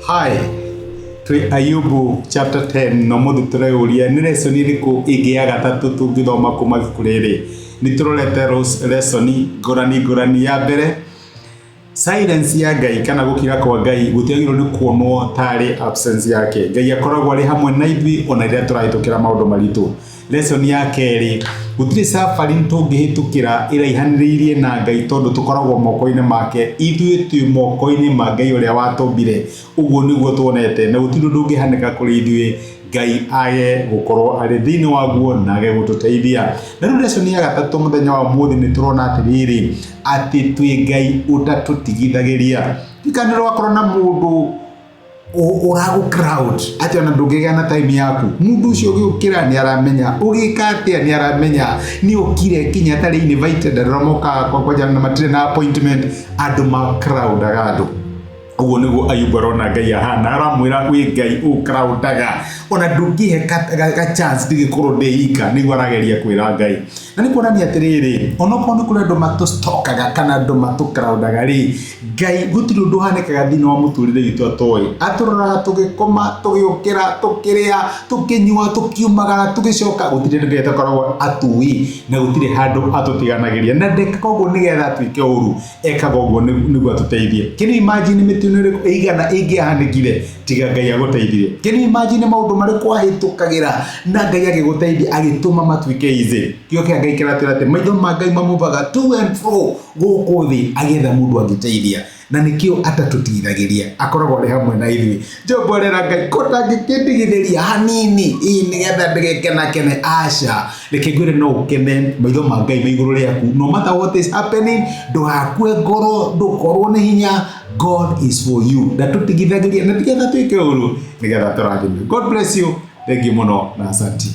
Hi, twĩ Ayubu chapter 10 na ũmũthĩ tũreyũria nĩ lesson ĩrĩkũ ĩngĩ ya gatatũ tũngĩthoma kuma ibuku rĩrĩ. Nĩ tũrorete lesson ngũrani ngũrani. Ya mbere, silence ya Ngai kana gũkira kwa Ngai gũtiagĩrĩirwo nĩ kuonwo tarĩ absence yake. Ngai akoragwo arĩ hamwe na ithuĩ ona rĩrĩa tũrahĩtũkĩra maũndũ maritũ. Lesson ya kerĩ, gũtirĩ safari tũngĩhĩtũkĩra ĩraihanĩrĩirie na Ngai tondũ tũkoragwo moko-inĩ make. Ithuĩ twĩ moko-inĩ ma Ngai ũrĩa watũmbire. Ũguo nĩguo tuonete, na gũtirĩ ũndũ ũngĩhanĩka kũrĩ ithuĩ Ngai age gũkorwo arĩ thĩinĩ waguo na age gũtũteithia. Na rĩu lesson ya gatatũ mũthenya wa ũmũthĩ nĩ tũrona atĩrĩrĩ, atĩ twĩ Ngai ũtatũtigithagĩria. Ririkana nĩ wakorwo na mũndũ ũragũ crowd atĩ ona ndũngĩgĩa na time yaku. Mũndũ ũcio ũgĩũkĩra nĩ aramenya, ũgĩka atĩa nĩ aramenya, nĩ ũkire nginya atarĩ invited, arĩa mokaga kwanja na matirĩ na appointment, andũ ma crowdaga andũ. Ũguo nĩguo Ayubu arona Ngai ahana, aramwĩra wĩ Ngai ũcrowdaga, ona ndũngĩhe ga chance ndigĩkorwo ndĩ ika, nĩguo arageria kwĩra Ngai. Na nĩ kuonania atĩrĩrĩ, onokorwo nĩ kũrĩ andũ matũstokaga kana andũ matũcrowdaga rĩ, Ngai gũtirĩ ũndũ ũhanĩkaga thĩinĩ wa mũtũrĩre witũ atoĩ. Atũroraga tũgĩkoma, tũgĩũkĩra, tũkĩrĩa, tũkĩnyua, tũkiumagara, tũgĩcoka, gũtirĩ ũndũ Ngai atakoragwo atũĩ na gũtirĩ handũ atũtiganagĩria. Na ndekaga ũguo nĩgetha atwĩke ũru, ekaga ũguo nĩguo atũteithie. Can you imagine mĩtino ĩrĩkũ ĩigana ĩngĩahanĩkire tiga Ngai agũteithirie? Can you imagine maũndũ marĩkũ wahĩtũkagĩra na Ngai agĩgũteithia agĩtũma matuĩke easy? Kĩo kĩa Ngai kĩratwĩra atĩ maitho ma Ngai mamũvaga to and fro gũkũ thĩ agĩetha mũndũ angĩteithia, na nĩkĩo atatũtigithagĩria, akoragwo arĩ hamwe na ithuĩ. Job arera Ngai ko ndangĩkĩndigithĩria hanini ĩ nĩgetha ndĩgekenakene. Aca, reke ngwĩre no ũkene, maitho ma Ngai me igũrũ rĩaku, no matter what is happening, ndũgakue ngoro, ndũkorwo nĩ hinya, God is for you. Ndatũtigithagĩria na tigetha twĩke ũru, nĩgetha tũrathime. God bless you. Thank you mũno na asanti.